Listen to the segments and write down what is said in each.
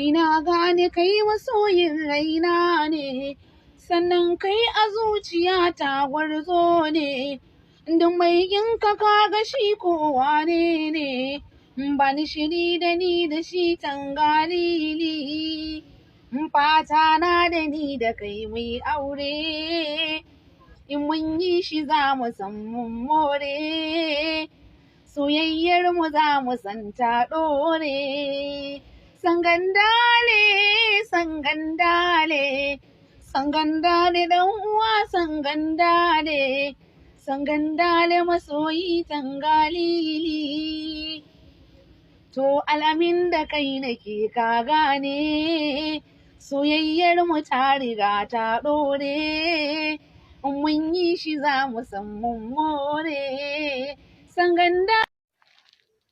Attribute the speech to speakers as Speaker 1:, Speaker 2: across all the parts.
Speaker 1: Ni na gane kai masoyin raina ne, sannan kai a zuciya ta gwarzo ne. Duk mai yin ka kaga shi ko wane ne, ba ni shiri da ni da shi tangalili. Fata na da ni da kai mai aure, in mun yi shi za mu san mun more. Soyayyar mu za mu san ta ɗore. Sangandale, sangandale, sangandale ɗan uwa sangandale, sangandale masoyi tangalili. To alamin da kai nake ka gane, soyayyar mu ta riga ta ɗore. In mun yi shi za mu san mun more. Sanganda.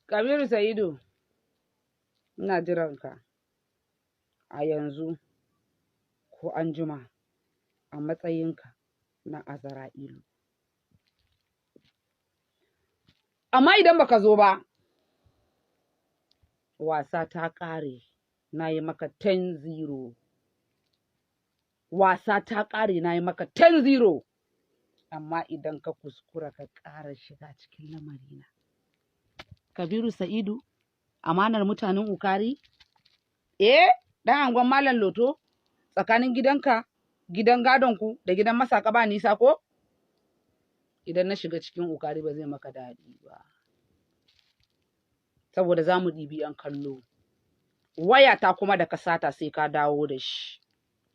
Speaker 2: Kabiru Sa'idu, ina jiranka a yanzu ko anjima a matsayinka na Azra'ilu. Amma idan baka zo ba, wasa ta ƙare, na yi maka 10-0. Wasa ta ƙare, na yi maka 10-0. Amma idan ka kuskura ka ƙara shiga cikin lamarina. Kabiru Sa'idu, amanar mutanen Ukari? Eh, ɗan angon Malam Loto, tsakanin gidanka, gidan gadonku da gidan masaka ba nisa ko? Idan na shiga cikin Ukari ba zai maka daɗi ba. Saboda za mu ɗibi ‘yan kallo. Wayata kuma da ka sata sai ka dawo da shi.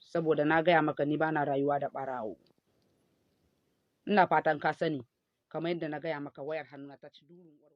Speaker 2: Saboda na gaya maka ni bana rayuwa da ɓarawo. Ina fatan ka sani, kamar yadda na gaya maka wayar hannuna ta ci durin.